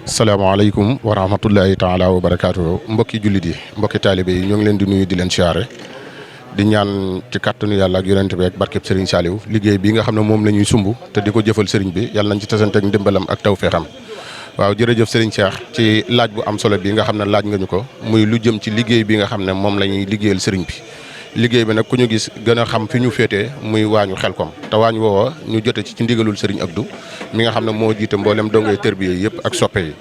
salaamaaleykum wa rahmatullahi taala wa barakaatu mbokki jullit yi mbokki taalibe yi ñoo ngi leen di nuyu di leen siyaare di ñaan ci kàttanu yàlla ak yonent bi ak barkeb Serigne Saliou liggéey bi nga xam ne moom la ñuy sumb te di ko jëfal Serigne bi yàlla nañ ci tasante ak ndimbalam ak tawfeexam waaw jërëjëf Serigne Cheikh ci laaj bu am solo bi nga xam ne laaj nga ñu ko muy lu jëm ci liggéey bi nga xam ne moom la ñuy liggéeyal Serigne bi. liggéey bi nag ku ñu gis gën a xam fi ñu féetee muy waañu Xelkom te waañ woowa ñu jote ci ndigalul Serigne Abdou mi nga xam ne moo jiite mboolem dongay tërbiye yëpp ak soppe yi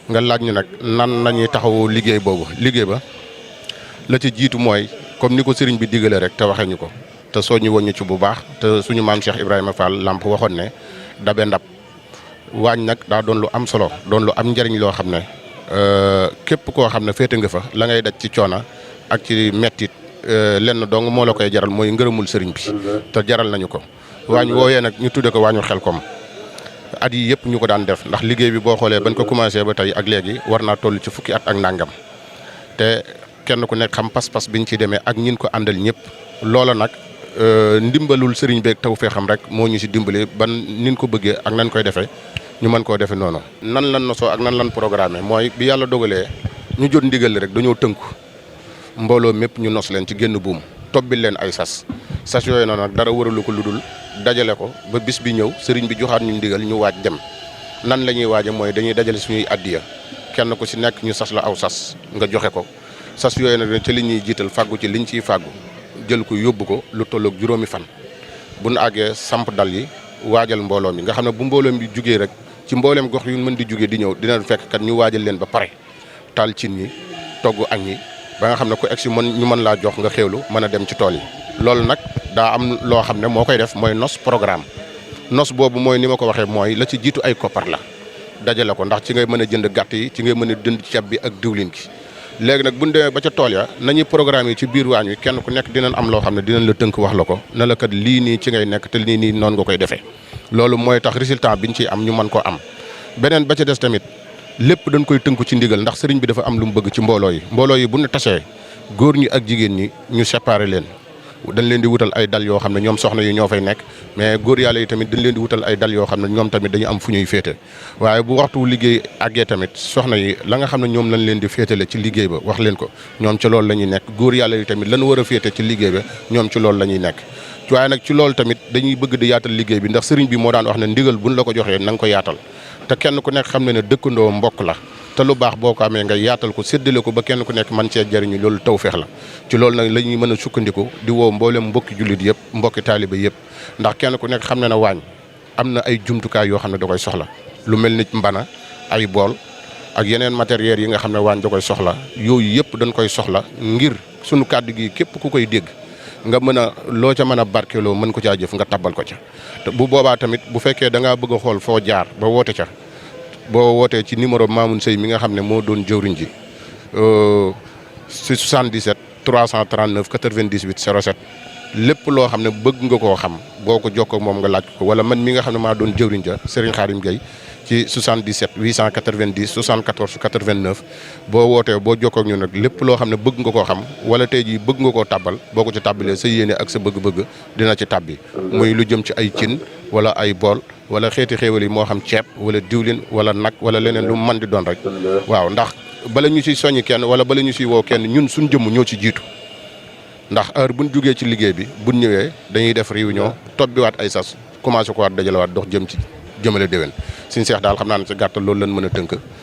nga laaj ñu nag nan lañuy taxawu liggéey boobu liggéey ba la ci jiitu mooy comme ni ko Serigne bi digalee rek te waxee ñu ko te soo ñu woññu ci bu baax te suñu maam Cheikh Ibrahima Fall Lamp waxoon ne dabe ndab waañ nag daa doon lu am solo doon lu am njariñ loo xam ne képp koo xam ne féete nga fa la ngay daj ci coona ak ci mettit lenn dong moo la koy jaral mooy ngërëmul sëriñ bi te jaral nañu ko waañ woowee nag ñu tudde ko waañu Xelkom at yi yëpp ñu ko daan def ndax liggéey bi boo xoolee bañ ko commencé ba tey ak léegi war naa toll ci fukki at ak nangam te kenn ku nekk xam pas-pas biñ ci demee ak ñin ko àndal ñëpp loola nag ndimbalul sëriñ beeg taw fee xam rek moo ñu si dimbali ban nin ko bëggee ak nan koy defee ñu mën koo defee noonu. nan lan nosoo ak nan lan programmé mooy bi yàlla dogalee ñu jot ndigal rek dañoo tënku mbooloo mépp ñu nos leen ci génn buum tobbil leen ay sas yooyu noonu nag dara waralu ko lu dul dajale ko ba bis bi ñëw sëriñ bi joxaat ñu ndigal ñu waaj dem nan la ñuy waaje mooy dañuy dajale suñuy addiya kenn ku si nekk ñu sas la aw sas nga joxe ko sas yooyu nag ci li ñuy jiital fàggu ci liñ ciy fàggu jël ko yóbbu ko lu tolloog juróomi fan bu nu àggee samp dal yi waajal mbooloo mi nga xam ne bu mbooloo mi jugee rek ci mbooleem gox yu mën di jugee di ñëw dina fekk kat ñu waajal leen ba pare taal cin yi togg añ yi ba nga xam ne ku egsi ñu mën laa jox nga xéewlu mën a dem ci tool yi loolu nag daa am loo xam ne moo koy def mooy nos programme nos boobu mooy ni ma ko waxee mooy la ci jiitu ay koppar la dajale ko ndax ci ngay mën a jënd gàtt yi ci ngay mën a jënd ceeb bi ak diwlin gi léegi nag bu ñu demee ba ca tool ya nañuy programme yi ci biir waañ wi kenn ku nekk dinañ am loo xam ne dinañ la tënk wax la ko ne la kat lii nii ci ngay nekk te lii nii noonu nga koy defee loolu mooy tax résultat biñ ciy am ñu mën koo am beneen ba ca des tamit lépp dañ koy tënku ci ndigal ndax sëriñ bi dafa am lu mu bëgg ci mbooloo yi bu ñu tasee góor ñi ak jigéen ñi ñu séparé leen dañ leen di wutal ay dal yoo xam ne ñoom soxna yi ñoo fay nekk mais góor yàlla yi tamit dañ leen di wutal ay dal yoo xam ne ñoom tamit dañu am fu ñuy féete waaye bu waxtu liggéey àggee tamit soxna yi la nga xam ne ñoom lañ leen di féetale ci liggéey ba wax leen ko ñoom ci loolu la ñuy nekk góor yàlla yi tamit lan war a féete ci liggéey ba ñoom ci loolu la ñuy nekk waaye nag ci loolu tamit dañuy bëgg di yaatal liggéey bi ndax sëriñ bi moo daan wax ne ndigal buñ la ko joxee na nga ko yaatal te kenn ku nekk xam ne ne dëkkandoo mbokk la te lu baax boo ko amee nga yaatal ko séddale ko ba kenn ku nekk man cee jariñu loolu tawfeex la ci loolu nag la ñuy mën a sukkandiku di woo mboolem mbokki jullit yëpp mbokki taaliba yëpp ndax kenn ku nekk xam ne na waañ am na ay jumtukaay yoo xam ne da koy soxla lu mel ni mbana ay bool ak yeneen matériel yi nga xam ne waañ da koy soxla yooyu yëpp dañ koy soxla ngir sunu kàddu gi képp ku koy dégg nga mën a loo ca mën a barkeeloo mën ko caa jëf nga tabbal ko ca te bu boobaa tamit bu fekkee da ngaa bëgg a xool foo jaar ba woote ca boo wootee ci numéro Mamoune Seye mi nga xam ne moo doon jëwriñ ji si 77 339 98 07 lépp loo xam ne bëgg nga koo xam boo ko jokkoo moom nga laaj ko wala man mi nga xam ne maa doon jëwriñ ja Serigne Khadim Gueye ci 77 890 74 89 boo wootee boo jokkoo ak ñu nag lépp loo xam ne bëgg nga koo xam wala tey jii bëgg nga koo tàbbal boo ko ci tàbbalee sa yéene ak sa bëgg-bëgg dina ci tàbbi muy lu jëm ci ay cin wala ay bool wala xeeti xéewal yi moo xam ceeb wala diwlin wala nag wala leneen lu mën di doon rek waaw ndax bala ñu siy soññi kenn wala bala ñu siy woo kenn ñun suñ jëmm ñoo ci jiitu ndax heure buñ jugee ci liggéey bi buñ ñëwee dañuy def réunion tobbiwaat ay sas commencé ko waat dajalewaat dox jëm ci jëmale déwén suñ seex daal xam naa ne ci gàttal loolu lañ mën a tënk